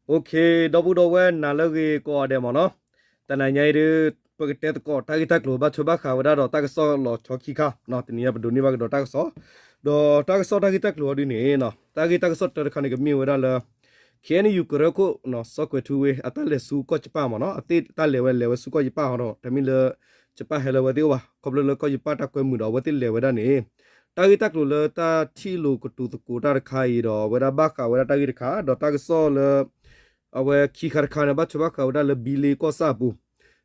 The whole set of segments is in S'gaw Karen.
ဒီပုၢ်ဒီဝဲၢ်နၤလၢအဂ့ၤကိးဂၤဒဲးမ့ၢ်နီၤ, တနံၤညါအံၤဒုး ပကတဲသကိးတၢ်ဂ့ၢ်တၢ်ကျိၤဘၣ်ထွဲဘၣ်ဃးဝဲဒၣ်ဒီးတၢ်ကစီၣ်လီၤဆီခံခါ, တနံၤညါပဒိးန့ၢ်ဘၣ်ကဒီးတၢ်ကစီၣ်, ဒီးတၢ်ကစီၣ်တၢ်ဂ့ၢ်တၢ်ကျိၤအီၤဒုးန့ၣ် တၢ်ဂ့ၢ်တၢ်ကစီၣ်တၢတခါန့ၣ် ကမ့ၢ်ဝဲဒၣ်လၢ ခ့ၣ်အဲၣ်ယူၣ်ကရၢခိၣ် စီၤကွဲၤထူဝ့ အတၢ်လဲၤဆူကီၢ်ယပၣ်မ့ၢ်နီၤ, အသ့ၣ်တၢ်လဲၤဝဲလဲၤဝဲဆူကီၢ်ယပၣ်ဟီဒီး တမ့ၢ်လၢ ယပၣ်ဟဲလၢအဝဲသ့ၣ်အိၣ်ဘၣ်, ခီဖျိလၢကီၢ်ယပၣ်တၢ်ကွဲမုာ်ဒီးအဝဲသ့ၣ်လဲၤဝဲဒၣ်န့ၣ်, တၢ်ဂ့ၢ်တၢ်ကျိၤလၢတၢ်ထံၣ်လိာ်ကတိၤသကိးတၢ်တခါအံၤဒီး အဝဲဒၣ်ဘၣ်ဃးဝဲဒၣ်တၢ်ဂ့ၢ်တခါ ဒီးတၢ်ကစီၣ်လၢ အဝဲခံခါတခါန့ၣ် ဘၣ်ထွဲဘၣ်ဃးဝဲဒၣ်လၢဘံလ့ကီၢ်ဆၣ်အပူၤ,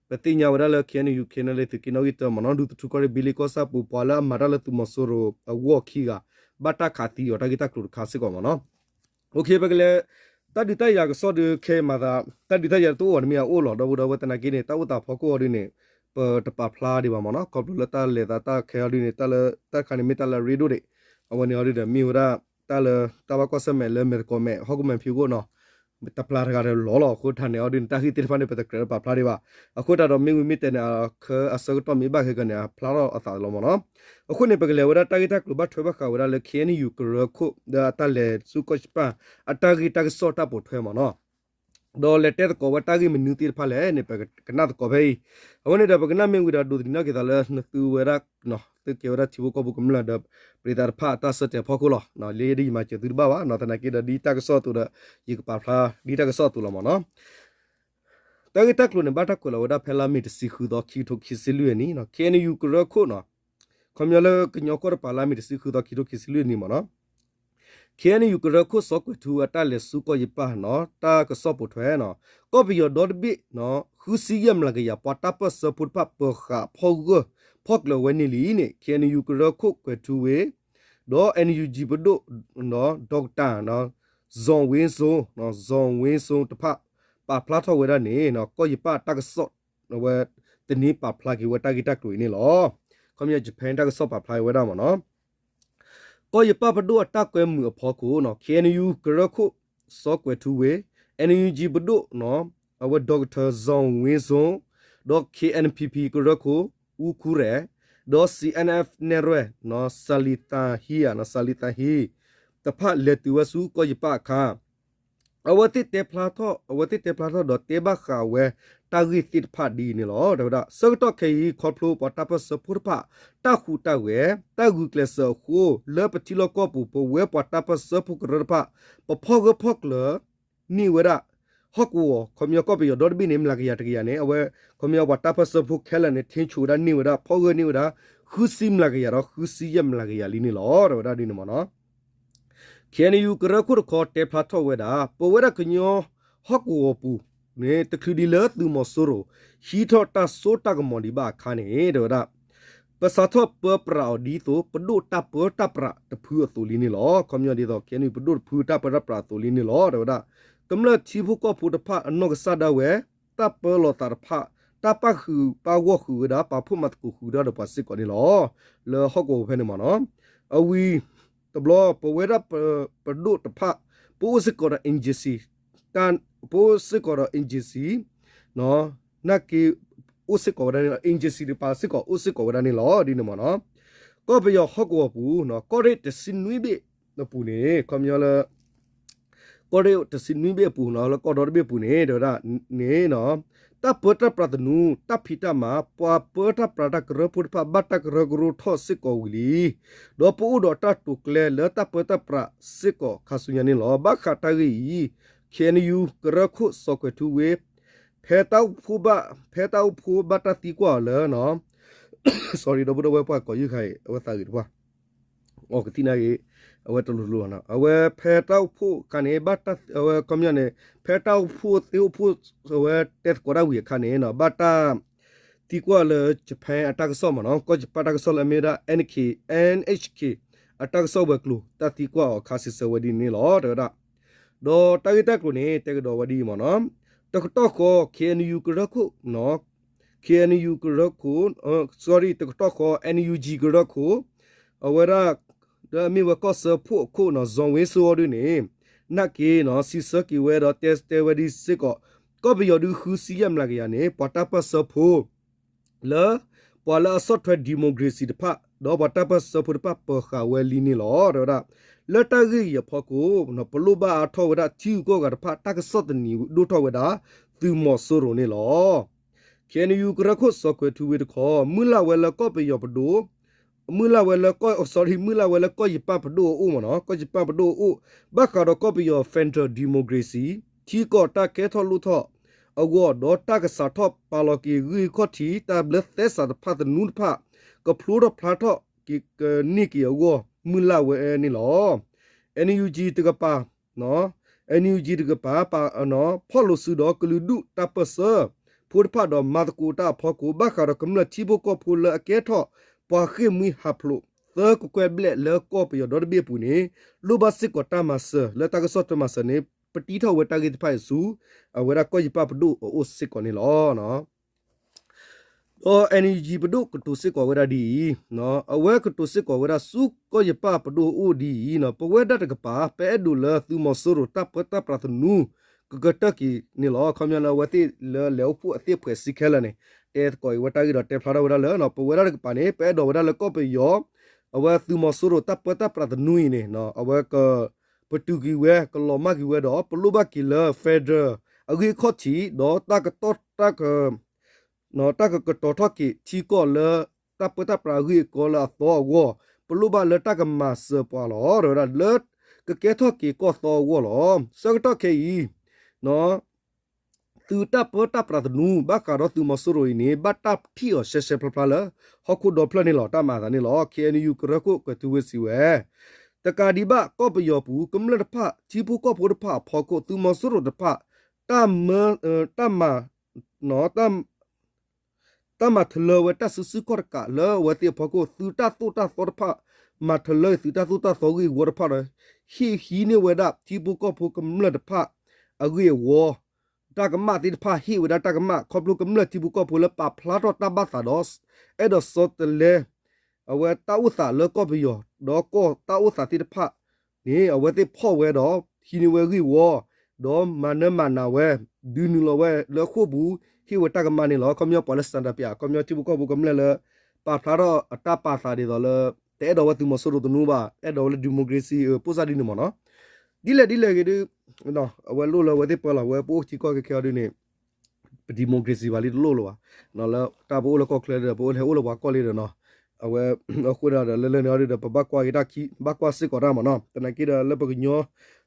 ပသ့ၣ်ညါဝဲဒၣ်လၢ ခ့ၣ်အဲၣ်ယူၣ် ခ့ၣ်အဲၣ်ယူၣ် သုးက့နီၣ်ဂံၢ်တၢမ့ၢ်နီၤ, ဒူသထူကီၢ်ရ့ၣ်ဘံလ့ကီၢ်ဆၣ်အပူၤ ပှၤလၢအမၤတၢ်လၢသုးမီၤစိရိၤအဂီၢ်ခံဂၤ ဘၣ်တၢ်ခးသံအီၤတၢ်ဂ့ၢ်တၢ်ကျိၤတခါစ့ၢ်ကီးမ့ၢ်နီၤ. ပကလဲၤ တၢ်ဒုးတၢ်ယၤကစီၣ်ဒုးခဲအံၤမၤသး, တၢ်ဒုးတၢ်ယၤတအိၣ်အီၤတမ့ၢ်အအိၣ်လီၤ, ဒီပုၢ်ဒီဝဲၢ်သနာ်က့န့ၣ် တၢ်အိၣ်သးဖီခိၣ်အီၤဒုးန့ၣ် ပတပာ်ဖျါဒံးဘၣ်မ့ၢ်နီၤ, ခီဖျိလၢတၢ်လဲၤသးတၢ်ခဲအီၤဒုးန့ၣ် တၢ်လၢတၢ်တခါန့ၣ်မ့ၢ်တၢ်လၢအရ့ဒိၣ်ဒံး, အဝဲန့ၣ်အီၤဒုးဒီးမ့ၢ်ဝဲဒၣ် တၢ်လၢတၢ်ဘၣ်ကွၢ်ဆၢၣ်မဲာ်လၢမဲာ်သကိးမဲာ် ဟီၣ်ခိၣ်မဲာ်ဖံးခိၣ်နီၤ, တပျၢ်တဂၤဒီးလီၤလီၤ, အဃိတၢ်န့ၣ်အီၤဒုးန့ၣ် တၢ်ဂ့ၢ်သ့ၣ်တဖၣ်န့ၣ် ပတကြၢးပာ်ဖျါဒံးဘၣ်, အဃိတၢ်ဒီးမ့ၢ်ဝံၤမ့ၢ်တဲန့ၣ် အခါအဆၢကတီၢ်မ့ၢ်ဘၣ်ခဲကန့ၣ် အဖျါထီၣ်အသးလီၤမ့ၢ်နီၤ. အဃိန့ၣ် ပကလဲၤဝဲဒၣ်တၢ်ဂ့ၢ်တၢ်ကျိၤဘၣ်ထွဲဘၣ်ဃးဝဲဒၣ်လၢ ခ့ၣ်အဲၣ်ယူၣ်ကရၢခိၣ် ဒီးအတၢ်လဲၤဆူကီၢ်ယပၣ် အတၢ်ဂ့ၢ်တၢ်ကစီၣ်တၢ်ပိာ်ထွဲမ့ၢ်နီၤ. ဒီးလဲၤတဲသကိးဝဲတၢ်ဂ့ၢ်မနုၤသ့ၣ်တဖၣ်လဲၣ်န့ၣ် ပကနၣ်သကိးဖဲအံၤ, အဝဲန့ၣ်ဒီးပကနၣ်မ့ၢ်ဝံၤဒီးဒိးသန့ၤထီၣ်က့ၤသးလၢနသုဝဲဒၣ် သုကဲဝဲဒၣ်ထံဖိကီၢ်ဖိကမျၢၢ်ဒီး ပရံသးတဖၣ်အတၢ်ဆၢတဲာ်ဖီခိၣ်လီၤ. လၢယဒ်ယမၤစၢၤသုတဘၣ်ဘၣ်နီၤ, သနာ်က့ဒီးဒ်တၢ်ကစီၣ်အသိးဒီး ယကပာ်ဖျါဒ်တၢ်ကစီၣ်အသိးလီၤမ့ၢ်နီၤ. တၢ်ဂ့ၢ်တၢ်ကျိၤန့ၣ် ဘၣ်တၢ်ကွဲးလီၤဝဲဒၣ်ဖဲလါမ့ၤတဆံဃုသီ ခံကထိခံဆံလွံၢ်အနံၣ်နီၤ, ခ့ၣ်အဲၣ်ယူၣ်ကရၢခိၣ်နီၤ, ခီပညီလၢကညီကီၢ်တပၤလါမ့ၤတဆံဃုသီ ခံကထိခံဆံလွံၢ်အနံၣ်မ့ၢ်နီၤ. ခ့ၣ်အဲၣ်ယူၣ်ကရၢခိၣ်စီၤကွဲၤထူဝ့အတၢ်လဲၤဆူကီၢ်ယပၣ်နီၤ, တၢ်ကစီၣ်ပိာ်ထွဲနီၤ, ကီၢ်ပယီၤဒီတဘ့ၣ်နီၤ, ဃုဆံယဲၢ်မျးကယၤ ပှၤတၢ်ပၢၢ်ဆၢဖိတဖၣ်ပၢၤဃာ်ဖီၣ်ဂၢၢ်ဖီၣ်ကျၢၤဝဲန့ၣ်လံန့ၣ် ခ့ၣ်အဲၣ်ယူၣ်ကရၢခိၣ်ကွဲၤထူဝ့ ဒီး အန်ယူဂျီ ပဒိၣ် ဒီကတၢၢ် ဇော်ဝင်းစိုး, ဇော်ဝင်းစိုး တဖၣ် ပာ်ဖျါထီၣ်ဝဲဒၣ်န့ၣ် ကီၢ်ယပၣ်တၢ်ကစီၣ် အဝဲ သန့ပာ်ဖျါက့ၤဝဲတၢ်ဂ့ၢ်တၢ်ကျိၤအံၤန့ၣ်လီၤ. ခီပညီ Japan တၢ်ကစီၣ်ပာ်ဖျါဝဲဒၣ်မ့ၢ်နီၤ. ကီၢ်ယပၣ်ပဒိၣ်အတၢ်ကွဲမုာ်အဖီခိၣ်နီၤ, ခ့ၣ်အဲၣ်ယူၣ်ကရၢခိၣ် စီၤကွဲၤထူဝ့, အန်ယူဂျီ ပဒိၣ်နီၤ, အဝဲ ဒီကတၢၢ် ဇော်ဝင်းစိုး, ဒီး ခ့ၣ်အဲၣ်ပီၣ်ပီၣ် ကရၢခိၣ် အူခူရဲၣ်, ဒီး စီၣ်အၣ်အၣ်အၣ် နဲၣ်ရွဲၣ်နီၤ, စၤလံၤသၣ်ဟံးဧါနီၤ, စၤလံၤသၣ်ဟံး တဖၣ်လဲၤတုၤဝဲဆူကီၢ်ယပၣ်အခါ အဝဲသ့ၣ်တဲဖျါထီၣ်, အဝဲသ့ၣ်တဲဖျါထီၣ်ဒီးတဲဘၣ်ဃးဝဲတၢ်ဂ့ၢ်သ့ၣ်တဖၣ်ဒ်အံၤန့ၣ်လီၤ. တဲဝဲဒၣ် ဆၢကတီၢ်ခဲအံၤ ခီဖျိပှၤတၢ်ပၢၢ်ဆၢဖိတဖၣ် တၢ်ဟူးတၢ်ဂဲၤ တၢ်ဂုာ်ကျဲးစၢးအဃိ လၢပထံလီၢ်ကီၢ်ပူၤ ပဝဲပှၤတၢ်ပၢၢ်ဆၢဖိကရၢတဖၣ် ပဖီၣ်ဂၢၢ်ဖီၣ်ကျၢၤ န့ၢ်ဝဲဒၣ် ဟီၣ်ကဝီၤ ခီပညီကီၢ်ပယီၤဒီတဘ့ၣ်န့ၣ် မျးကယၤတကယၤန့ၣ် အဝဲ ခီပညီပှၤတၢ်ပၢၢ်ဆၢဖိခဲလၢာ်န့ၣ် ထ့ဆူၣ်ဝဲဒၣ်န့ၢ်ဝဲဒၣ် ဖီၣ်ဂၢၢ်န့ၢ်ဝဲဒၣ် ဃုဆံမျးကယၤဒီးဃုဆံယဲၢ်မျးကယၤလံန့ၣ်လီၤ. တဲဝဲဒၣ်ဒ်န့ၣ်မ့ၢ်နီၤ. ခ့ၣ်အဲၣ်ယူၣ်ကရၢခိၣ်တခီတဲဖျါထီၣ်ဝဲဒၣ် ပဝဲဒၣ်ကညီဟီၣ်ကဝီၤပူၤန့ၣ် တချုးဒံးလၢသုးမီၤစိရိၤ ဟံးထီၣ်တၢ်စိတၢ်ကမီၤဒံးဘၣ်အခါန့ၣ် တဲဝဲဒၣ် ပစးထီၣ်ပၢပြးအီၤဒ်သိး ပဒိၣ်တၢ်ပၢတၢ်ပြးတဖုအသိးလံန့ၣ်လီၤ. ခီပညီဒ်သိး ခ့ၣ်အဲၣ်ယူၣ်ပဒိၣ်တဖုတၢ်ပၢတၢ်ပြးအသိးလံန့ၣ်လီၤ. တဲဝဲဒၣ် ကမျၢၢ်ထံဖိကီၢ်ဖိတဖၣ်အနီၢ်ကစၢ်ဒၣ်ဝဲ တၢ်ပၢလီၤသးတဖၣ် တၢ်ပၣ်ဃုာ်ပၣ်ဂီၢ်ဃုာ်ဝဲဒၣ် ပာ်ဖှိၣ်မၤသကိးဃုာ်ဒၣ်ဒီးပှၤစ့ၢ်ကီးန့ၣ်လီၤ. လၢဟီၣ်ကဝီၤဖဲန့ၣ်မ့ၢ်နီၤ အဝံၤတဘျီ ပဝဲဒၣ်ပဒိၣ်တဖၣ် ပအိၣ်စ့ၢ်ကီးဒီး agency ပအိၣ်စ့ၢ်ကီးဒီး agency နာ်က့ အိၣ်စ့ၢ်ကီးဝဲဒၣ်န့ၣ်လီၤ. agency တဖၣ်စ့ၢ်ကီးအိၣ်စ့ၢ်ကီးဝဲဒၣ်န့ၣ်လီၤ ဒ်န့ၣ်မ့ၢ်နီၤ. ကီၢ်ပယီၤဟီၣ်ကဝီၤပူၤ ကီၢ်ရ့ၣ်တဆံနွံဘ့ၣ်အပူၤန့ၣ် ခီပညီလၢ ကီၢ်ရ့ၣ်တဆံနွံဘ့ၣ်အပူၤနီၤ လၢကီၢ်ဒီတဘ့ၣ်အပူၤန့ၣ် တဲဝဲဒၣ်န့ၣ် တၢ်ပၢတၢ်ပြးသနူ တၢ်ဖံးတၢ်မၤ ပှၤပၢတၢ်ပြးတၢ်ကရၢဖိတဖၣ် ဘၣ်တၢ်ကရၢကရိထီၣ်စ့ၢ်ကီးဝံၤလံ ဒီးပအိၣ်ဒီးတၢ်တိာ်ကျဲၤလၢတၢ်ပၢတၢ်ပြးစ့ၢ်ကီးခါဆူညါန့ၣ်လီၤ. ဘၣ်ဃးတၢ်ဂ့ၢ်အံၤ ခ့ၣ်အဲၣ်ယူၣ်ကရၢခိၣ်စီၤကွဲၤထူဝ့ ဖဲတၢ်အိၣ်ဖှိၣ်ဘၣ် ဖဲတၢ်အိၣ်ဖှိၣ်ဘၣ်တၢ်သံကွၢ်အီၤလၢ sorry ဒီပုၢ်ဒီဝဲၢ်ပှၤကိးယုၢ်ခါအံၤ အဝဲသးဂ့ၤတပှၢ် အီကသံၣ်န့ၣ်ဂ့ၤ အဝဲတလိၤလိၤနီၤ အဝဲဖဲတၢ်အိၣ်ဖှိၣ်အခါန့ၣ် ဘၣ်တၢ် အဝဲခီပညီန့ၣ် ဖဲတၢ်အိၣ်ဖှိၣ်သ့ၣ်အိၣ်ဖှိၣ် အဝဲတဲသကိးတၢ်ဝံၤအခါန့ၣ်နီၤ ဘၣ်တၢ်သံကွၢ်လၢ Japan အတၢ်ကစီၣ်မ့ၢ်နီၤ ကီၢ် Japan တၢ်ကစီၣ်လၢအမ့ၢ်ဝဲဒၣ် NK NHK အတၢ်ကစီၣ်ဝဲၤကျိၤ တၢ်သံကွၢ်အီၤခါစံးဆၢဝဲဒ်န့ၣ်လီၤ တဲဝဲဒၣ် ဒီးတၢ်ဂ့ၢ်တၢ်ကျိၤန့ၣ် တဲကဒီးဝဲဒ်အံၤမ့ၢ်နီၤ တကတီၢ်ဃီ ခ့ၣ်အဲၣ်ယူၣ်ကရၢခိၣ် ခ့ၣ်အဲၣ်ယူၣ်ကရၢခိၣ် sorry တကတီၢ်ဃီ NUG ကရၢခိၣ် အဝဲဒၣ် ဒီးအမ့ၢ်ဝဲကီၢ်စၢဖှိၣ်အခိၣ်နီၤ စီၤဝ့စိအီၤဒုးန့ၣ် နာ်က့နီၤ စံးဆၢက့ၤဝဲဒီးတဲတဲဝဲဒ်စ့ၢ်ကီး ကီၢ်ပယီၤဒုးဃုဆံယဲၢ်မျးကယၤန့ၣ် ပှၤတၢ်ပၢၢ်ဆၢဖိ လၢ ပှၤလၢအဆီၣ်ထွဲ democracy တဖၣ် ဒီးပှၤတၢ်ပၢၢ်ဆၢဖိတဖၣ်ပၢၤဃာ်ဝဲလံန့ၣ်လီၤ တဲဝဲဒၣ် လၢတၢ်ဂ့ၢ်အံၤအဖီခိၣ် ပလိၣ်ဘၣ်အါထီၣ်ဝဲဒၣ်ထံဂုၤကီၢ်ဂၤတဖၣ် တၢ်ကဆီၣ်သနံးဒိၣ်ထီၣ်ဝဲဒၣ် သုးမီၤစိရိၤန့ၣ်လီၤ. ခ့ၣ်အဲၣ်ယူၣ် ကရၢခိၣ်စီၤကွဲၤထူဝ့တခီ မုၢ်လၢ်ဝဲလၢကီၢ်ပယီၤပဒိၣ် မုၢ်လၢ်ဝဲလၢကီၢ် sorry မုၢ်လၢ်ဝဲလၢကီၢ်ယပၣ်ပဒိၣ်အအိၣ်မ့ၢ်နီၤ, ကီၢ်ယပၣ်ပဒိၣ်အအိၣ် ဘၣ်ဃးဒီးကီၢ်ပယီၤ federal democracy ထံကီၢ်တၢ်ကဲထီၣ်လိၣ်ထီၣ်အဂီၢ် ဒီးတၢ်ကစးထီၣ်ပာ်လီၤက့ၤဂံၢ်ခီၣ်ထံး တၢ်ဘျၢသဲစးတဖၣ်သနူတဖၣ် ကဖျိထီၣ်ဖျါထီၣ်က့ၤကန့ၢ်က့ၤအဂီၢ် မုၢ်လၢ်ဝဲန့ၣ်လီၤ. အ NUG တကပၤ NUG တကပၤ ဖီၣ်လိာ်စုဒီးကလုာ်ဒူၣ်တၢ်ပၢၢ်ဆၢဖိတဖၣ်ဒီးမၤသကိးတၢ်အဖီခိၣ် ဘၣ်ဃးဒီးကမျၢၢ်ထံဖိကီၢ်ဖိလၢအကဲထီၣ်ပှၤဃ့ၢ်မှံဟးဖျိး သၢကကွဲၢ်ဘျဲၣ်လၢကီၢ်ပယီၤဒီတဘ့ၣ်အပူၤန့ၣ် လိၣ်ဘၣ်စ့ၢ်ကီးတၢ်မၤစၢၤ လၢတၢ်ကစီၣ်တၢ်မၤစၢၤန့ၣ် ပတံထီၣ်ဝဲတၢ်ဂ့ၢ်တဖၣ်အံၤဆူ အဝဲဒၣ်ကီၢ်ယပၣ်ပဒိၣ်အအိၣ်စ့ၢ်ကီးန့ၣ်လီၤ. ဒီး NUG ပဒိၣ်ကတိၤစ့ၢ်ကီးဝဲဒၣ်ဒ်အံၤ, အဝဲကတိၤစ့ၢ်ကီးဝဲဒၣ်ဆူကီၢ်ယပၣ်ပဒိၣ်အအိၣ်ဒ်အံၤ, ပဝဲဒၣ်တကပၤ ပအဲၣ်ဒိးလၢသုးမီၤစိရိၤတၢ်ပၢတၢ်ပြးသနူ ကကတၢၢ်က့ၤန့ၣ်လီၤ. ခီပညီလၢအဝဲသ့ၣ်လၢလဲၤအိၣ်ဖှိၣ်အသ့ၣ်ဖှဲးဆံခဲလၢာ်န့ၣ် တဲသကိးအံၤဝဲတၢ်ဂ့ၢ်ဒီးတဲဖျါထီၣ်ဝဲဒၣ်လၢ ပဝဲဒၣ်တကပၤန့ၣ် ပအဲၣ်ဒိးဝဲဒၣ်လၢကီၢ်ပယီၤ အဝဲသုးမီၤစိရိၤတၢ်ပၢတၢ်ပြးသနူအံၤန့ၣ် အဝဲက ပတုာ်က့ၤဝဲ ကလီၤမၢ်က့ၤဝဲဒီး ပလိၣ်ဘၣ်က့ၤလၢ federal အဂံၢ်ခီၣ်ထံး ဒီးတၢ်ကတီၢ် တၢ်ကကတီၤထီၣ်က့ၤထံကီၢ်လၢ တၢ်ပၢတၢ်ပြးအဂ့ၢ်အကီလၢအသီအဂီၢ် ပလိၣ်ဘၣ်လၢတၢ်ကမၤစၢၤပှၤလီၤ. ဒီးဝဲဒၣ်လၢကကဲထီၣ်က့ၤကီၢ်သီအဂီၢ်လီၤ. ဆၢကတီၢ်ခဲအံၤ သုးတၢ်ပၢတၢ်ပြးသနူ ဘၣ်ဃးဒီးသုးမီၤစိရိၤအံၤန့ၣ် ဘၣ်တၢ်ထံၣ်အီၤရှဲရှဲဖျါဖျါလၢ ဟီၣ်ခိၣ်ဒီဖျၢၣ်န့ၣ်လီၤ. တၢ်မၤအသးန့ၣ်လီၤ. ခ့ၣ်အဲၣ်ယူၣ် ကရၢခိၣ်ကွဲၤထူဝ့စံးဝဲ တကးဒံးဘၣ် ကီၢ်ပယီၤပူၤ ကမျၢၢ်တဖၣ် ထံဖိကီၢ်ဖိတဖၣ်အဖီခိၣ် သုးမီၤစိရိၤတဖၣ် တၢ်မၤ တၢ်မၤ တၢ်မၤထလၢဝဲတၢ်စုဆူၣ်ခီၣ်တကးလၢအဝဲသ့ၣ်အဖီခိၣ် သုးတၢ်သိၣ်တၢ်သီတဖၣ် မၤထလၢသုးတၢ်သိၣ်တၢ်သီဂ့ၢ်ဝီတဖၣ်ဒီး ဟ့ၣ်ဟံးန့ၢ်ဝဲဒၣ်ထံဖိကီၢ်ဖိကမျၢၢ်တဖၣ်အဂ့ၢ်အဝီ တၢ်ကမၣ်သ့ၣ်တဖၣ် ဟ့ၣ်ဝဲဒၣ်တၢ်ကမၣ် ခီဖျိကမျၢၢ်ထံဖိကီၢ်ဖိလၢပာ်ဖျါထီၣ်တၢ်ဘၣ်သးဒီး အဲၣ်ဒိးဆီတလဲ အဝဲတၢ်အိၣ်သးလၢကီၢ်ပယီၤ ဒီးကီၢ်တၢ်အိၣ်သးသ့ၣ်တဖၣ်န့ၣ် အဝဲသ့ၣ်ဖီၣ်ဝဲဒီး ဟံးန့ၢ်ဝဲဂ့ၢ်ဝီ ဒီးမၤနၢၤမၤနၤဝဲ ဒုးနုာ်လီၤဝဲလၢဃိာ်ပူၤ ဟ့ၣ်ဝဲတၢ်ကမၣ်န့ၣ်လီၤ. ခီပညီပှၤလၢ ဆန္ဒပြ ခီပညီထံဖိကီၢ်ဖိကမျၢၢ်လၢ ပာ်ဖျါထီၣ်အတၢ်ပာ်သးဒ်သိးလၢ တအဲၣ်ဒိးဝဲသုးမီၤစိရိၤသနူဘၣ် အဲၣ်ဒိးဝဲလၢ democracy ပိၢ်စၢ်ဒ်န့ၣ်မ့ၢ်နီၤ ဒ်လဲၣ်ဒ်လဲၣ်ဂ့ၤဒုး အဝဲလိၣ်လၢအဝဲသ့ၣ်ပၢလီၤ အဝဲပအိၣ်ထံကီၢ်ခဲခဲအီၤဒုးန့ၣ် ပ democracy ဘၣ်လံတလိၣ်လၢၤဘၣ်. လၢတၢ်ပအိၣ်လၢကီၢ်ချၢဒီး ပအိၣ်လဲၤအိၣ်လၢပှၤကီၢ်လံဒီးနီၤ အဝဲ အဃိဒၣ်ဒီးလၢလၢန့ၣ်အီၤဒုးဒီး ပဘၣ်ကွၢ်က့ၤတၢ်ခံ ဘၣ်ကွၢ်စ့ၢ်ကီးတၢ်မ့ၢ်နီၤ သနာ်က့ဒီးလၢပကည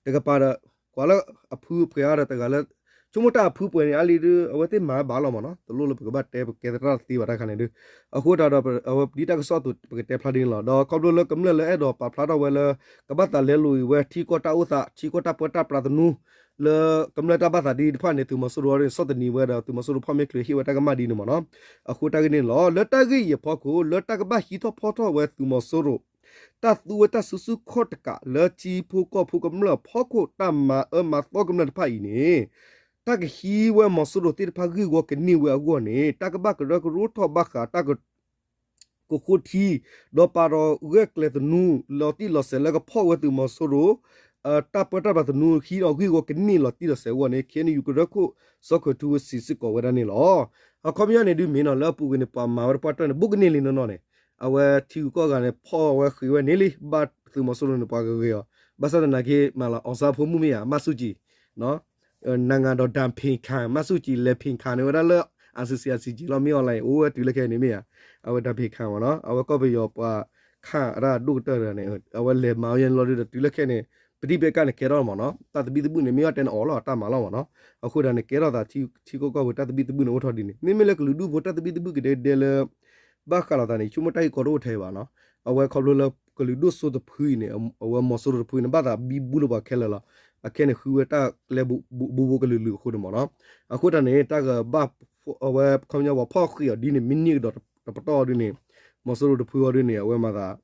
ီတကပၤဒီး ကွၢ်လၢအဖုပှဲၤအါဒီးတဂၤလၢ ဆိကမိၣ်တၢ်အဖုပှဲၤန့ၣ် အါလံဒုး အဝဲသ့ၣ်မၤဘၣ်လီၤမ့ၢ်နီၤ တလိၣ်လၢပကဘၣ်တဲပကဲသရၣ်တသ့ဘၣ်တၢ်ခါန့ၣ်ဒုး အဃိတၢ်ဒီး အဝဲဒ်တၢ်ကစီၣ်အသိး ပကတဲဖျါဒ်န့ၣ်လီၤ. ဒီးခီဖျိလၢကမျၢၢ်လၢအဲၣ်ဒိးပာ်ဖျါထီၣ်ဝဲလၢ ကဘၣ်သးလဲလိာ်အံၤဝဲ ထံကီၢ်တၢ်အိၣ်သး ထံကီၢ်တၢ်ပၢတၢ်ပြးသနူ လၢကမျၢၢ်တၢ်ဘၣ်သးဒ်တဖၣ်န့ၣ် သုးမီၤစိရိၤအံၤန့ၣ် ဆီၣ်သနံးဝဲဒီး သုးမီၤစိရိၤဖီၣ်မ့ၢ်ချုးဟ့ၣ်ဝဲတၢ်ကမၣ်ဒ်န့ၣ်မ့ၢ်နီၤ အဃိတၢ်ဂ့ၢ်န့ၣ်လီၤ. လၢတၢ်ဂ့ၢ်အံၤအဖီခိၣ် လၢတၢ်ကဘၣ်ဟံးထီၣ်ဖီထီၣ်ဝဲသုးမီၤစိရိၤ တၢ်သူဝဲတၢ်စုဆူၣ်ခီၣ်တကးလၢထံဖိကီၢ်ဖိကမျၢၢ်အဖီခိၣ် တၢ်မၤအၢမၤသီကမျၢၢ်တဖၣ်အံၤန့ၣ် တၢ်ကဟံးဝဲမီၤစိရိၤသ့ၣ်တဖၣ်ဂ့ၢ်ဝီကန့ၢ်ဝဲအဂီၢ်န့ၣ် တၢ်ကဘၣ်ကရၢကရိထီၣ်ဘၣ်ဃးတၢ်က ကဃိထံ ဒီးပာ်ဒီးဂဲၤကျဲသနူ လီၤတံၢ်လီၤဆဲးလၢကဖီၣ်ဝဲသုးမီၤစိရိၤ တၢ်ပၢတၢ်ပြးသနူ ဟံးအီၤဂ့ၢ်ဝီကန့ၢ်လီၤတံၢ်လီၤဆဲးအဂီၢ်န့ၣ် ခ့ၣ်အဲၣ်ယူၣ် ကရၢခိၣ် စီၤကွဲၤထူဝ့စံးစ့ၢ်ကီးဝဲဒၣ်န့ၣ်လီၤ. အခီပညီန့ၣ်ဒုးမ့ၢ်နီၤ လၢအပူၤကွံာ်န့ၣ် ပှၤမၤဝဲတပှၢ်တၢၢ်န့ၣ် ဘူးကန့ၢ်လံနီၢ်နီၢ်န့ၣ် အဝဲထံဂုၤကီၢ်ဂၤန့ၣ် ဖီၣ်ဝဲဃ့ၢ်ဝဲန့ၣ်လံ ဘၣ်သုးမီၤစိရိၤန့ၣ် ပှၤကဂ့ၤအီၤ ဘၣ်ဆၣ်သနာ်က့ မၤလီၤ အောင်ဆန်းအဖိမုၣ်မ့ၢ်ဧါ မၢ်ဆူၣ်ကံၤ နၤငါဒီး တၢ်ဖံးခါ မၢ်ဆူၣ်ကံၤ လဲၤဖံးခါန့ၢ်ဝဲဒၣ်လၢ အၣ်စံၣ်စံၣ် အၣ်စံၣ်ကံၤလီၤ မ့ၢ် online အိၣ်ဝဲတုၤလၢခဲအံၤန့ၣ်မ့ၢ်ဧါ အဝဲတၢ်ဖံးခါမ့ၢ်နီၤ အဝဲကီၢ်ပယီၤပှၤခါအတၢ်ဒိၣ်ကတၢၢ်တဂၤန့ၣ် အဝဲလဲၤမၤဝဲယဲန့ၣ်လီၤဒုးဒီးတုၤလၢခဲအံၤန့ၣ် ပဒံၣ်ပကၢ်န့ၣ်ကဲထီၣ်မ့ၢ်နီၤ တၢ်သဘံၣ်သဘုၣ်န့ၣ် မ့ၢ်အီၣ်တဲန့ၣ်အီၣ်လီၤ တၢ်မၤလီၤမ့ၢ်နီၤ အဃိဒၣ်န့ၣ် ကဲထီၣ်သးထံကီၢ်ကီၢ်ပူၤတၢ်သဘံၣ်သဘုၣ်န့ၣ်အိၣ်ထီၣ်ဒ်န့ၣ် မ့မ့ၢ်လၢကလုာ်ဒူၣ်ဖိတၢ်သဘံၣ်သဘုၣ်ကဒဲကဒဲလၢ ဘၣ်ဃးလိာ်သးန့ၣ် ဆိကမိၣ်တၢ်ဂ့ၢ်ကီတအိၣ်ထဲဘၣ်နီၤ အဝဲခီဖျိလၢကလုာ်ဒူၣ်စိတဖုအံၤန့ၣ် အဝဲမီၤစိရိၤတဖုအံၤန့ၣ် ဘၣ်သးဘံဘူလၢပှၤခဲလၢာ်လီၤ အခဲန့ၣ် ဃုဝဲတၢ်ကျဲဘူးဘူးကလုာ်လုာ်အဃိန့ၣ်မ့ၢ်နီၤ အဃိတၢ်န့ၣ် တၢ်ဂၤဘၣ် အဝဲခီပညီပှၤဖီၣ်ဃံးအီၤဒ်န့ၣ် မ့ၢ်န့ၢ်ကဒီးတပတီၢ်ဒ်န့ၣ် မီၤစိရိၤတဖုအီၤဒ်န့ၣ် အဝဲမၤသး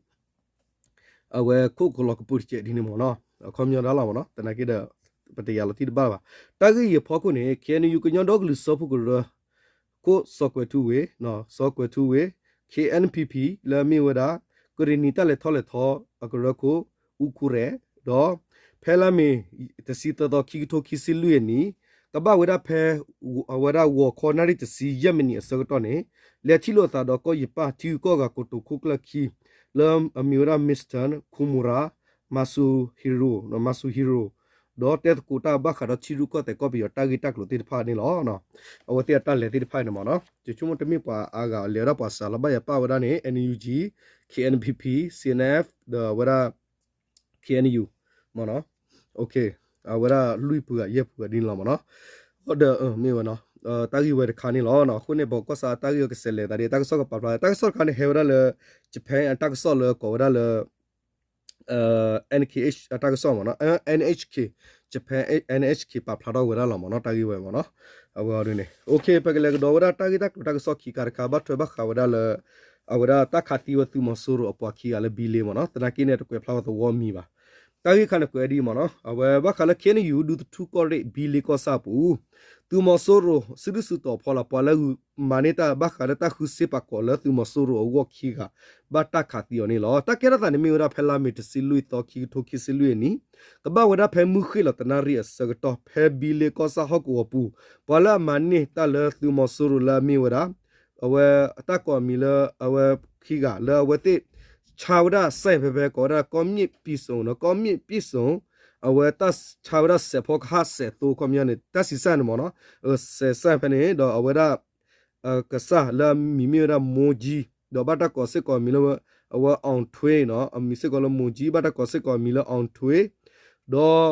အဝဲခိၣ်ကလီၤကပူၤတကဲးဒ်န့ၣ်မ့ၢ်နီၤ အခီပညီဒၣ်လီၤမ့ၢ်နီၤ သနာ်က့ဒီး ပတယာ်လီၤတံၢ်တဘၣ်ဘၣ် တၢ်ဂ့ၢ်အံၤအဖီခိၣ်န့ၣ် ခ့ၣ်အဲၣ်ယူၣ် ကညီဒီကလုာ်စၢဖှိၣ်ကရၢ ခိၣ်စီၤကွဲၤထူဝ့ စီၤကွဲၤထူဝ့ ခ့ၣ်အဲၣ်ပီၣ်ပီၣ် လၢအမ့ၢ်ဝဲဒၣ် ကရ့ၣ်နံၤတၢ်လဲၤထီၣ်လဲၤထီအကရၢခိၣ် အူခူရဲၣ် ဒီး ဖဲလါမ့ၤ တဆံသၢသီ ခံကထိခံဆံလွံၢ်အနံၣ် ကဘၣ်ဝဲဒၣ်ဖဲ အဝဲဒၣ်ဂီၤခီနၣ်ရံၣ်တဆံယဲၢ်မံးနံးအဆၢကတီၢ်န့ၣ် လဲၤထံၣ်လိာ်သးဒီးကီၢ်ယပၣ်ထံဂုၤကီၢ်ဂၤကိတိာ်ခိၣ်ကျၢၢ်ခံ လၢအမ့ၢ်ဝဲဒၣ် Mister Kumura Masahiro, Masahiro ဒီးတဲသကိးတၢ်ဘၣ်ဃးဒီးထံရူၢ်ကီၢ်သဲးကီၢ်ပယီၤတၢ်ဂ့ၢ်တၢ်ကျိၤသ့ၣ်တဖၣ်န့ၣ်လီၤ. အဝဲသ့ၣ်အတၢ်လဲၤသ့ၣ်တဖၣ်န့ၣ်မ့ၢ်နီၤ ယဆိကမိၣ်တမ့ၢ်ပှၤအါဂၤလဲၤဝဲဒၣ်ပှၤစှၤလီၤ ဘၣ်ယၤပာ်ဝဲဒၣ်န့ၣ် NUG, KNPP, CNF ဒီးအဝဲဒၣ် KNU မ့ၢ်နီၤ အဝဲဒၣ်လွံၢ်ပှၤယဲၢ်ပှၤဒ်န့ၣ်လီၤမ့ၢ်နီၤ. ဒီးမ့ၢ်ဝဲနီၤ တၢ်ဂ့ၢ်ဝဲတခါန့ၣ်လီၤ. အဃိန့ၣ် ပကီၢ်ဆၣ်အတၢ်ဂ့ၢ်အကစဲးလဲၤသးဒ် တၢ်ကစီၣ်ကပာ်ဖျါ တၢ်ကစီၣ်တခါန့ၣ် ဟဲဝဲဒၣ်လၢ Japan အတၢ်ကစီၣ်လၢကိးဝဲဒၣ်လၢ NKH အတၢ်ကစီၣ်မ့ၢ်နီၤ NHK, Japan NHK ပာ်ဖျါထီၣ်ဝဲဒၣ်လီၤမ့ၢ်နီၤ တၢ်ဂ့ၢ်ဝဲမ့ၢ်နီၤ. အဝဲအီၤဒ်န့ၣ် ပကလဲၤကဒီးဝဲဒၣ်တၢ်ဂ့ၢ်တၢ်ကျိၤတၢ်ကစီၣ်ခံခါတခါ ဘၣ်ထွဲဘၣ်ဃးဝဲဒၣ်လၢ အဝဲဒၣ်တၢ်ခးသံဝဲသုးမီၤစိရိၤအပှၤခံဂၤလၢဘံလ့မ့ၢ်နီၤ သနာ်က့န့ၣ် တကွဲးဖျါဝဲသဝီမံၤဘၣ်. တၢ်ဂ့ၢ်ခါန့ၣ်ကွဲးဒ်အံၤမ့ၢ်နီၤ အဝဲဘၣ်ဃးလၢ KNU ဒူသထူကီၢ်ရ့ၣ်ဘံလ့ကီၢ်ဆၣ်အပူၤ သုးမီၤစိရိၤ စုဒုၣ်စုတီၤဖီလာ် ပှၤလၢဂုာ်မၤန့ၢ်တၢ်ဘၣ်ဃးလၢတၢ်ဃုစ့ပာ်ကီၤလၢသုးမီၤစိရိၤအဂီၢ်ခံဂၤ ဘၣ်တၢ်ခးသံအီၤန့ၣ်လီၤ. တၢ်ကဲထီၣ်သးန့ၣ်မ့ၢ်ဝဲဒၣ်ဖဲလါမ့ၤ တဆံလွံၢ်သီ ခံကထိခံဆံလွံၢ်အနံၣ် ကဘၣ်ဝဲဒၣ်ဖဲမုၢ်ဃ့ၢ်လီၤတနၣ်ရံၣ်အဆၢကတီၢ် ဖဲဘံလ့ကီၢ်ဆၣ်ဟီၣ်ကဝီၤပူၤ ပှၤလၢအမၤန့ၢ်တၢ်လၢသုးမီၤစိရိၤလၢအမ့ၢ်ဝဲဒၣ် အဝဲအတၢ်ကိးအမံၤလၢအဝဲခံဂၤလၢအဝဲသ့ၣ် ဆါဝဲဒၣ်စဲၣ်ဖဲဖဲကိးဝဲဒၣ် ကီၢ်မ့ၣ်ပံၣ်စိၤနီၤ ကီၢ်မ့ၣ်ပံၣ်စိၤ အဝဲတၢ်ဆါဝဲဒၣ်စဲးဖီကဟၣ်စဲးသိခီပညီန့ၣ် တၢ်စံးစၢ်န့ၣ်မ့ၢ်နီၤ စဲးစဲၣ်ဖဲန့ၣ် ဒီးအဝဲဒၣ် ကစၢ်လၢအမံၤမ့ၢ်ဝဲဒၣ်မိၢ်ကၠံ ဒီးဘၣ်တၢ်ကိးစ့ၢ်ကီးအမံၤလၢ အဝဲ အောင်ထွေး နီၤ အမံၤစ့ၢ်ကီးလၢမိၢ်ကၠံ ဘၣ်တၢ်ကိးစ့ၢ်ကီးအမံၤလၢ အောင်ထွေး ဒီး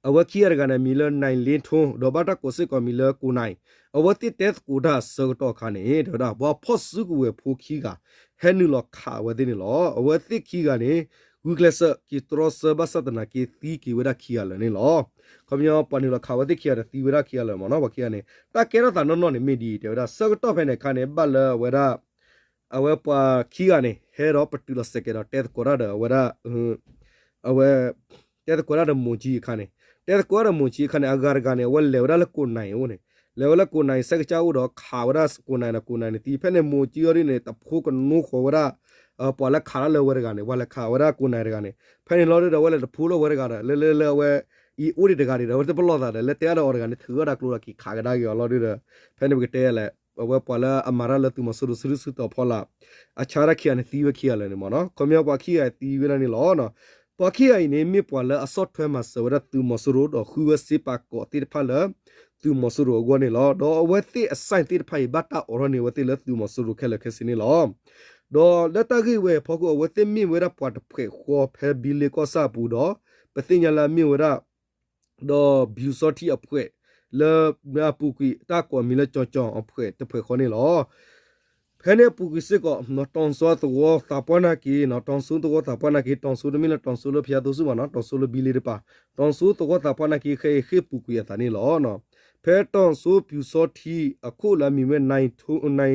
အဝဲခံဂၤတဂၤန့ၣ် အမံၤလၢ နိုင်လင်းထွန်း ဒီးဘၣ်တၢ်ကိးစ့ၢ်ကီးအမံၤလၢ ကိုနိုင် အဝဲသ့ၣ်တဲသကိးတၢ်အဆၢကတီၢ်အခါန့ၣ် တဲဝဲဒၣ် ပှၤဖီၣ်စုကဝဲၤဖိခံဂၤ ဟဲနုာ်လီၤခးအဝဲသ့ၣ်န့ၣ်လီၤ. အဝဲသ့ၣ်ခံဂၤန့ၣ် ဂုာ်ကျဲးစၢးက့ၤတြီဆၢဘၣ်ဆၣ်သနာ်က့သံက့ၤဝဲဒၣ်ခံဂၤလၢာ်န့ၣ်လီၤ. ခီပညီပှၤနုာ်လီၤခးအဝဲသ့ၣ်ခံဂၤဒီးသံဝဲဒၣ်ခံဂၤလၢာ်မ့ၢ်နီၤ ပှၤခံဂၤန့ၣ် တၢ်ကဲထီၣ်သးနီၢ်နီၢ်န့ၣ်မ့ၢ်ဒ်အံၤ တဲဝဲဒၣ် ဆၢကတီၢ်ဖဲန့ၣ်အခါန့ၣ် ဘၣ်လၢအဝဲဒၣ် အဝဲပှၤခံဂၤန့ၣ် ဟဲဒီးပတုာ်လီၤစဲးကဲးဒီးတဲသကိးတၢ်ဒီးအဝဲဒၣ် အဝဲ တဲသကိးတၢ်ဒီးမိၢ်ကၠံအခါန့ၣ် တဲသကိးတၢ်ဒီးမိၢ်ကၠံအခါန့ၣ် အဂၤတဂၤန့ၣ် အဝဲလဲၤဝဲဒၣ်လၢ ကိုနိုင် အအိၣ်န့ၣ် လဲၤဝဲလၢ ကိုနိုင် စဲးကစၢ်အိၣ်ဒီးခးဝဲဒၣ် ကိုနိုင် ဒီး ကိုနိုင် န့ၣ်သံ ဖဲန့ၣ်မိၢ်ကၠံအီၤဒ်န့ၣ် တဖိကနိဃီၤဝဲဒၣ် ပှၤလၢခးတၢ်လၢအဝဲတဂၤန့ၣ် ပှၤလဲၤခးဝဲဒၣ် ကိုနိုင် တဂၤန့ၣ် ဖဲန့ၣ်လီၤဒုဒီး အဝဲလဲၤတဖိလၢအဝဲတဂၤဒီး လၢလၢလၢအဝဲ အံၤအိၣ်ဒံးတဂၤဒံးဒီး အဝဲတပလီၢ်သးဒီး လၢတဲအါဒီးအီၤတဂၤန့ၣ် ထုးအီၣ်တၢ်ကျိဒီးက့ၤခးကဒါက့ၤအီၤလီၤဒုဒီး ဖဲန့ၣ်ပကတဲလဲၣ် အဝဲပှၤလၢအမၤတၢ်လၢသုးမီၤစိရိၤ စုဒုၣ်စုတီၤဖီလာ် အဆါတၢ်ခံဂၤန့ၣ်သံဝဲခံဂၤလၢာ်န့ၣ်မ့ၢ်နီၤ ခီပညီပှၤခံဂၤသံဝဲဒၣ်န့ၣ်လီၤ. ပှၤခံဂၤအံၤန့ၣ် မ့ၢ်ပှၤလၢအဆီၣ်ထွဲမၤစၢၤဝဲဒၣ်သုးမီၤစိရိၤ ဒီးဃုဝဲစ့ပာ်ကီၤသ့ၣ်တဖၣ်လၢ သုးမီၤစိရိၤအဂီၢ်န့ၣ်လီၤ. ဒီးအဝဲသ့ၣ်အစၢ်သ့ၣ်တဖၣ်အံၤ ဘၣ်တၢ်အိးထီၣ်န့ၢ်အဝဲသ့ၣ်လၢသုးမီၤစိရိၤခဲလၢာ်ခဲဆ့န့ၣ်လီၤ. ဒီးလၢတၢ်ဂ့ၢ်ဝဲအဖီခိၣ် အဝဲသ့ၣ်မ့ၢ်ဝဲဒၣ်ပှၤတဖှဲးဃီဖဲဘံလ့ကီၢ်ဆၣ်အပူၤဒီး ပသ့ၣ်ညါလၢအမ့ၢ်ဝဲဒၣ် ဒီးပျူစောထီးအဖှဲး လၢအပူၤကွံာ်တၢ်ကိးအမံၤလၢ ကၠီၤကၠီၤ အဖှဲးတဖှဲးဃီန့ၣ်လီၤ. ဖဲန့ၣ်အပူၤကွံာ်စ့ၢ်ကီး တီၤစိသဝီသးပှၢ်နာ်က့ၤ တီၤစိသဝီသးပှၢ်နာ်က့ၤ တီၤစိတမ့ၢ်လၢတီၤစိလၢဖယါသိဆူၣ်ဘၣ်နီၤ တီၤစိလၢဘံလ့တပၤ တီၤစိသဝီသးပှၢ်နာ်က့ၤ ဃဲအံၤဃ့ၢ်ပူၤကွံာ်အသးန့ၣ်လီၤ. ဖဲတီၤစိပျူစောထီးအခိၣ်လၢအမံၤဝဲ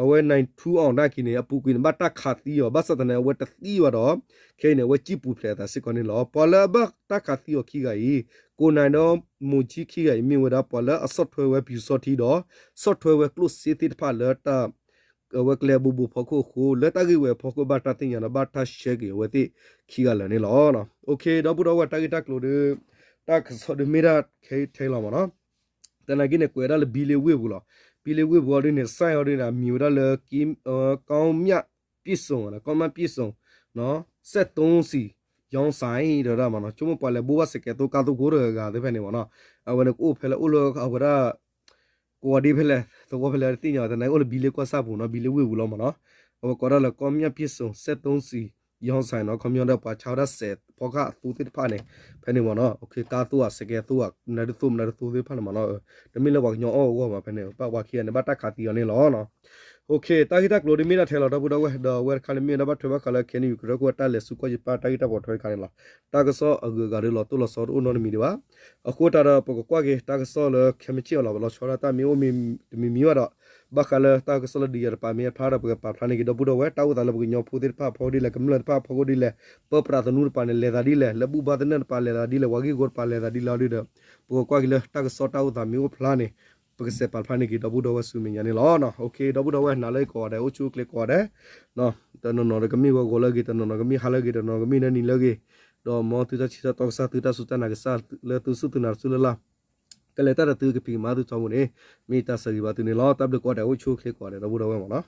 အဝဲ နိုင်ထူအောင် နာ်က့ၤန့ၣ် အပူၤကွံာ်န့ၣ် ဘၣ်တၢ်ခးသံအီၤ ဘၣ်ဆၣ်သနာ်က့ အဝဲတသံဘၣ်ဒီး ခဲအံၤန့ၣ် အဝဲစံၣ်ပူၤဖျဲးအသးစ့ၢ်ကီးန့ၣ်လီၤ. ပှၤလၢအဘၣ်တၢ်ခးသံအီၤခံဂၤအံၤ ကိုနိုင် ဒီး မိၢ်ကၠံခံဂၤအံၤ မ့ၢ်ဝဲဒၣ်ပှၤလၢအဆီၣ်ထွဲဝဲပျူစောထီးဒီး ဆီၣ်ထွဲဝဲကျိၣ်စ့သ့ၣ်တဖၣ်လၢ အဝဲကျဲအဘိဘိဖီခိၣ်အဃိ လၢတၢ်ဂ့ၢ်ဝဲအဖီခိၣ် ဘၣ်တၢ်သ့ၣ်ညါဒီးဘၣ်တၢ်ဆှၢက့ၤအဝဲသ့ၣ်ခံဂၤလၢာ်န့ၣ်လီၤ. ဒီပုၢ်ဒီဝဲၢ် တၢ်ဂ့ၢ်တၢ်ကျိၤဒီး တၢ်ကစီၣ်ဒုးမ့ၢ်ဒၣ်ထဲထဲလီၤမ့ၢ်နီၤ. သနာ်က့န့ၣ် ကွဲးဒၣ်လၢဘံလ့ဝ့ၢ်ပူၤလီၤ. ဘံလ့ဝ့ၢ်ပူၤအီၤဒ်န့ၣ် စဲၣ်အီၤဒ်န့ၣ် အမံၤဝဲဒၣ်လၢ ကီမျၢ်ပံၣ်စိၤ ကီမျၢ်ပံၣ်စိၤ စဲၣ်တိစံၣ် ယီစဲၣ် တဲဝဲဒၣ်မ့ၢ်နီၤ. ဆိကမိၣ်ပှၤလဲၤဘိးဘၣ်စဲးကဲးသိကါသိကိးတဂၤဂၤသ့ၣ်ဖဲန့ၣ်မ့ၢ်နီၤ. အဝဲန့ၣ်ကအိၣ်ဖဲလဲၣ် အိၣ်လၢအဝဲဒၣ် ကိးဂၤဒဲးဖဲလဲၣ် သဝီဖဲလဲၣ်တသ့ၣ်ညါ သနာ်က့အိၣ်လၢဘံလ့ကီၢ်ဆၣ်ပူၤနီၤ ဘံလ့ဝ့ၢ်ပူၤလီၤမ့ၢ်နီၤ. အဝဲကိးဒၣ်လၢ ကီမျၢ်ပံၣ်စိၤ စဲၣ်တိစံၣ် ယီစဲၣ်နီၤ ခီပညီဒီးပှၤဆါဝဲဒၣ်စဲးဖီကဟၣ်အသိသ့ၣ်တဖၣ်န့ၣ် ဖဲန့ၣ်မ့ၢ်နီၤ. ကါသိဧါ စဲးကဲးသိဧါ မနုၤဒ်သိးမနုၤဒ်သိးသ့ၣ်တဖၣ်န့ၣ်မ့ၢ်နီၤ. တမ့ၢ်လၢပှၤကညီအီၣ်အဂီၢ်မ့ၢ် ဖဲန့ၣ် ဘၣ်ပှၤခံဂၤန့ၣ် ဘၣ်တၢ်ခးသံအီၤန့ၣ်လီၤ. တၢ်ဂ့ၢ်တၢ်ကျိၤဒ်မ့ၢ်ဒၣ်ထဲလီၤ ဒီပုၢ်ဒီဝဲၢ် ဒီးအဝဲတခါန့ၣ်မ့ၢ်ဝဲဒၣ်ဘၣ်ထွဲဘၣ်ဃးလၢ ခဲနံၣ်ယုၢ်ကရၢခိၣ်အတၢ်လဲၤဆူကီၢ်ယပၣ်တၢ်ဂ့ၢ်တၢ်ပိာ်ထွဲတခါန့ၣ်လီၤ. တၢ်ကစီၣ်အဂုၤအဂၤဒီးလီၤတိၢ်လီၤဆီတအိၣ်နီတမံၤဒံးဘၣ်. အဃိသတးဒီး ပကကွၢ်က့ၤတၢ်ကစီၣ်လၢခဲမုၢ်ဆ့ၣ်အလီၤ ပလီၤဆီဒၣ်တၢ်မ့ၢ်အိၣ်မ့ၢ်တမံၤမံၤဘၣ်ဒီး ဘၣ်ဃးလၢတၢ်ကစီၣ်လၢဒုးယၤတပၤမ့ၢ်အဖျါဒီး ပကပာ်ဖျါန့ၢ်က့ၤ ဒီပုၢ်ဒီဝဲၢ် တၢ်အိၣ်သးလၢပကညီဖိသ့ၣ်တဖၣ်အဖီခိၣ်ဒ်လဲၣ် ကမျၢၢ်သ့ၣ်တဖၣ်အဖီခိၣ်ဒ်လဲၣ် ပၢပြးသနူတပၤန့ၣ် လဲၤသးဒ်လဲၣ် လၢဘူၣ်ဘါသနၢၣ်တပၤလဲၤသးဒ်လဲၣ် ပှၤဂ့ၢ်ဂီၢ်တပၤလဲၤသးဒ်လဲၣ်အီၤဒ်ဒီး ပကကွၢ်က့ၤလၢတၢ်ကစီၣ်တၢ်အိၣ်သးမ့ၢ်အိၣ်ဖျါန့ၣ် ပကစဲးပာ်ဖျါန့ၢ်က့ၤ ဒီပုၢ်ဒီဝဲၢ်ဆူမဲာ်ညါန့ၣ်လီၤ. ဒီပုၢ်ဒီဝဲၢ် နၤလၢအံၤကိးဂၤဒဲး အိၣ်ဆူၣ်အိၣ်ချ့ကိးဂၤဒဲး တနီၤနီၤဒီးကမ့ၢ်ဂီၤဂီၤလၢအဂ့ၤ တနီၤနီၤကမ့ၢ်ဟါလၢအဂ့ၤ တနီၤကမ့ၢ်နၢနံၤလၢအဂ့ၤ ဒီးမ်သုတၢ်ဆံးတၢ်တီကစၢ် သုတၢ်စူၢ်တၢ်နာ်ကစၢ် လၢသုစူၢ်သုနာ်တစူၢ်လၢ်လၢ် ကလဲၤတၢ်ဒီးသုကဖံးကမၤသုထီဘိန့ၣ် မ့ၢ်တၢ်ဆၢဂ့ၤဘၣ်သုန့ၣ်လီၤ. တၢ်ဘျုးကိးဂၤဒဲး အိၣ်ဆူၣ်အိၣ်ချ့ကိးဂၤဒဲး ဒီပုၢ်ဒီဝဲၢ်မ့ၢ်နီၤ.